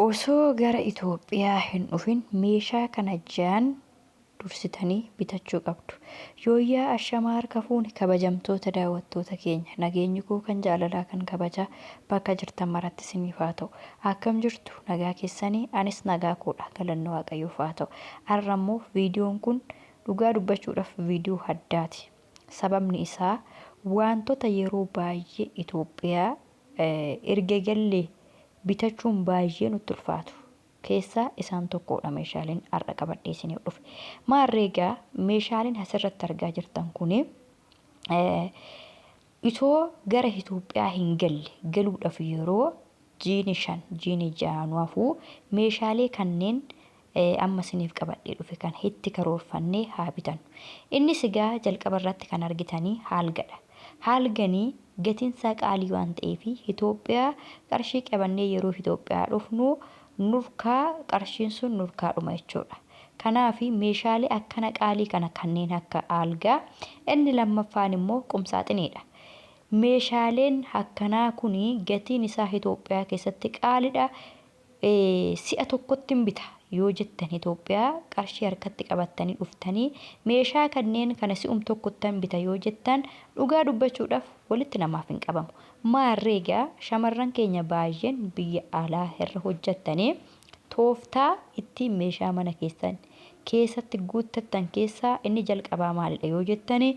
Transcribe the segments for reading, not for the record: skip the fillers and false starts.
Osoo gara Itoophiyaa hin dhufin meeshaa kana ja'an dursitanii bitachuu qabdu. Yooyyaa ashamaa harka fuune kabajamtoota daawwattoota keenya, nageenyi koo kan jaalalaa kan kabajaa bakka jirtan maratti isiniif haa ta'u. Akkam jirtu, nagaa keessanii? Anis nagaa koodha, galanni Waaqayyoof haa ta'u. Har'a immoo viidiyoon kun dhugaa dubbachuudhaaf viidiyoo addaati. Sababni isaa waantota yeroo baay'ee Itoophiyaa erga gallee bitachuun baay'ee nutti ulfaatu keessaa isaan tokkodha meeshaaleen har'a qabadhee isiniif dhufe. Maarree egaa meeshaaleen asirratti argaa jirtan kuni itoo gara Itoophiyaa hin galle galuudhaaf yeroo jiini 5 jiini 6 nu hafuu meeshaalee kanneen amma isiniif qabadhee dhufe kana itti karoorfannee haa bitannu. Innis egaa jalqaba irratti kan argitanii haalgadha. Haalganii gatiin isaa qaalii waan ta'eef Itoophiyaa qarshii qabannee yeroo Itoophiyaa dhufnu nurkaa qarshiin sun nurkaa dhuma jechuudha. Kanaaf meeshaalee akkana qaalii kana kanneen akka aalgaa, inni lammaffaan immoo qumsaaxiniidha. Meeshaaleen akkanaa kun gatiin isaa Itoophiyaa keessatti qaalidha. Si'a tokkottin bita yoo jettan Itoophiyaa qarshii harkatti qabattanii dhuftanii meeshaa kanneen kana si'um tokkottan bita yoo jettan dhugaa dubbachuudhaaf walitti namaaf hin qabamu. Maarree egaa shamarran keenya baay'een biyya alaa irra hojjattanii tooftaa ittiin meeshaa mana keessan keessatti guuttattan keessaa inni jalqabaa maalidha yoo jettani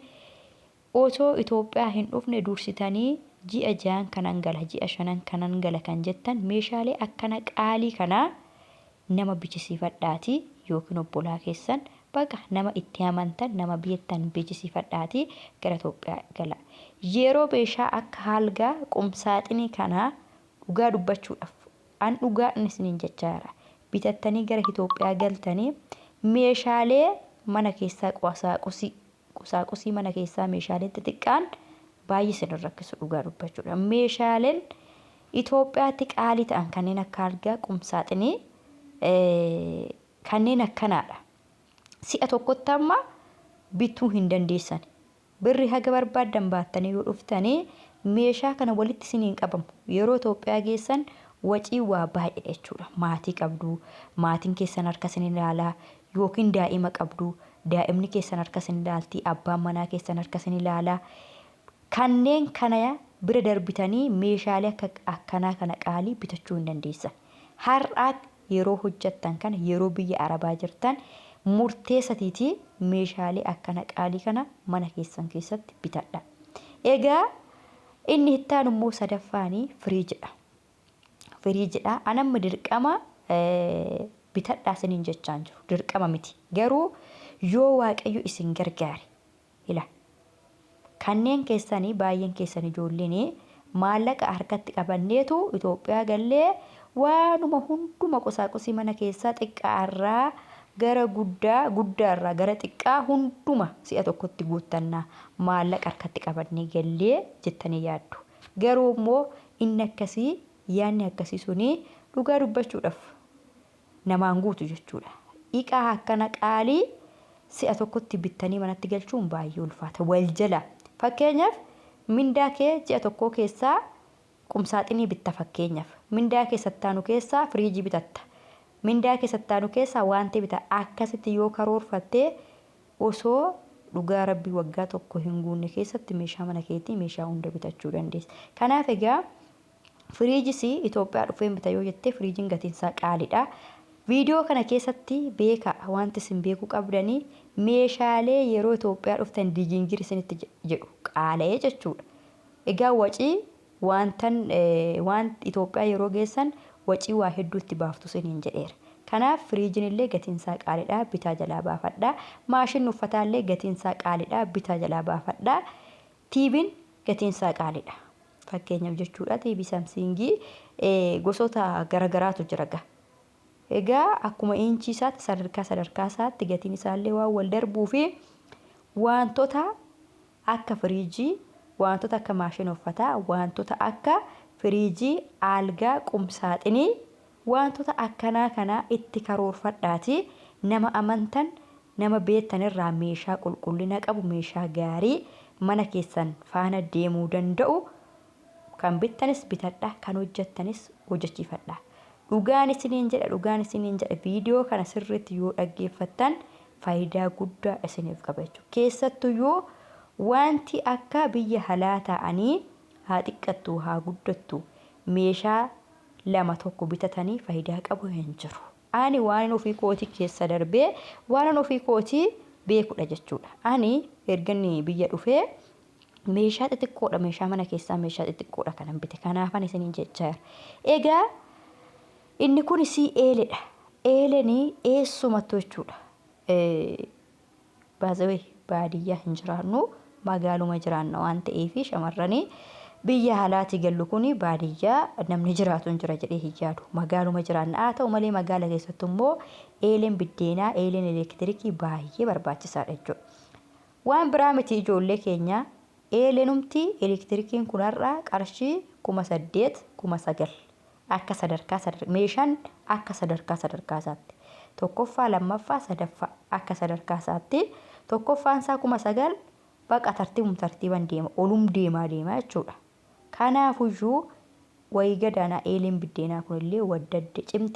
Osoo Itoophiyaa hin dhufne dursitanii ji'a ja'an kanan gala, ji'a shanan kanan gala kan jettan meeshaalee akkana qaalii kana nama bichisiifadhaatii yookiin obbolaa keessan baqa nama itti amantan nama beektan bichisiifadhaatii gara Itoophiyaa galaa. Yeroo meeshaa akka haalgaa, qumsaaxinii kanaa dhugaa dubbachuudhaf an dhugaadhan isiniin jechaa jira bitattanii gara Itoophiyaa galtanii meeshaalee mana keessaa qusaaqusii Qusaaqusii mana keessaa meeshaaleen xixiqqaan baay'ee isin hin rakkisu dhugaa dubbachuudha. Meeshaaleen Itoophiyaatti qaalii ta'an kanneen akka algaa, qumsaaxinii kanneen akkanaadha. Si'a tokkotti amma bituu hin dandeessan. Birri haga barbaaddan baattanii yoo dhuftanii meeshaa kana walitti isin hin qabamu. Yeroo Itoophiyaa geessan wacii waa baay'eedha jechuudha. Maatii qabdu, maatiin keessan harka isin ilaala, yookiin daa'ima qabdu, daa'imni keessan harka isin ilaalti, abbaan manaa keessan harka isin ilaala. Kanneen kana bira darbitanii meeshaalee akka akkanaa kana qaalii bitachuu hin dandeessan. Har'aa yeroo hojjattan kana yeroo biyya Arabaa jirtan murteessatiitii meeshaalee akkana qaalii kana mana keessan keessatti bitadha. Egaa inni itti aanu immoo sadaffaanii firiijidha. Firiijidha. An amma dirqama bitadhaa isiniin jechaan jiru. Dirqama miti. Garuu yoo Waaqayyo isin gargaare ila kanneen keessanii baay'een keessan ijoolleen maallaqa harkatti qabanneetu Itoophiyaa gallee waanuma hunduma qusaaqusii mana keessaa xiqqaarraa gara guddaa guddaarraa gara xiqqaa hunduma si'a tokkotti guuttannaa maallaqa harkatti qabannee gallee jettanii yaaddu. Garuu immoo inni akkasii yaadni akkasii suni dhugaa dubbachuudhaf namaan guutu jechuudha. Iqaa akkana qaalii si'a tokkotti bittanii manatti galchuun baay'ee ulfaata. Wal jala fakkeenyaaf mindaa kee ji'a tokkoo keessaa qumsaaxinii bitta fakkeenyaaf. Mindaa kee sattaanu keessaa firiijii bitatta. Mindaa kee sattaanu keessaa waanti bita akkasitti yoo karoorfatte Osoo dhugaa rabbii waggaa tokko hin guunne keessatti meeshaa mana keetii meeshaa hunda bitachuu dandeessa. Kanaaf egaa firiijis Itoophiyaa dhufeen bita yoo jette firiijiin gatiin isaa qaalidha. Viidiyoo kana keessatti beekaa wanti isin beekuu qabdanii meeshaalee yeroo Itoophiyaa dhuftan digiingir isinitti jedhu qaala'ee jechuudha. Egaa wacii Waantan waan Itoophiyaa yeroo geessan wacii waa hedduu itti baaftu isiniin jedheera. Kanaaf firiijin illee gatiin isaa qaalidha bitaa jalaa baafadha. Maashinni uffataa illee gatiin isaa qaalidha bitaa jalaa baafadha. TVn gatiin isaa qaalidha. Fakkeenyaaf jechuudha TV Samsiingii gosoota garagaraatu jira gaa. Egaa akkuma iinchii isaatti sadarkaa sadarkaa isaatti gatiin isaallee waan wal darbuu fi waantota akka firiijii, waantota akka maashina uffataa, waantota akka firiijii, aalgaa, qumsaaxinii, waantota akkanaa kana itti karoorfadhaatii nama amantan, nama beektan irraa meeshaa qulqullina qabu, meeshaa gaarii mana keessan faana deemuu danda'u kan bittanis bitadhaa, kan hojjattanis hojjachiifadhaa. Dhugaan isiniin jedha, dhugaan isiniin jedha, viidiyoo kana sirriitti yoo dhaggeeffattan faayidaa guddaa isiniif qaba jechuudha. Keessattuyyuu wanti akka biyya halaa taa'anii haa xiqqattu haa guddattu meeshaa 2 1 bitatanii faayidaa qabu hin jiru. Ani waanin ofii kootii keessa darbee waanan ofii kootii beekudha jechuudha. Ani ergan biyya dhufee meeshaa xixiqqoodha, meeshaa mana keessaa meeshaa xixiqqoodha kanan bite. Kanaafan isiniin jechaa jira. Egaa inni kun sii eeledha. Eeleni eessumattu jechuudha. Baazawee baadiyyaa hin jiraannu, magaaluma jiraanna waan ta'eef shamarranii biyya alaatii gallu kun baadiyyaa namni jiraatu hin jira jedhee hin yaadu. Magaaluma jiraanna. Haa ta'u malee magaala keessattu immoo eeleen biddeenaa, eeleen elektirikii baay'ee barbaachisaadha jechuudha. Waan biraa miti ijoollee keenya, eelenumti elektirikiin kun har'a qarshii 8000, 9000 akka sadarkaa sadar meeshaan akka sadarkaa sadarkaa isaatti tokkoffaa, lammaffaa, sadaffaa akka sadarkaa isaatti tokkoffaan isaa 9000 baqa tartiibum tartiiban deema olum deemaa deema jechuudha. Kanaafuyyuu wayii gadaanaa eeleen biddeenaa kunillee waddadde cimte.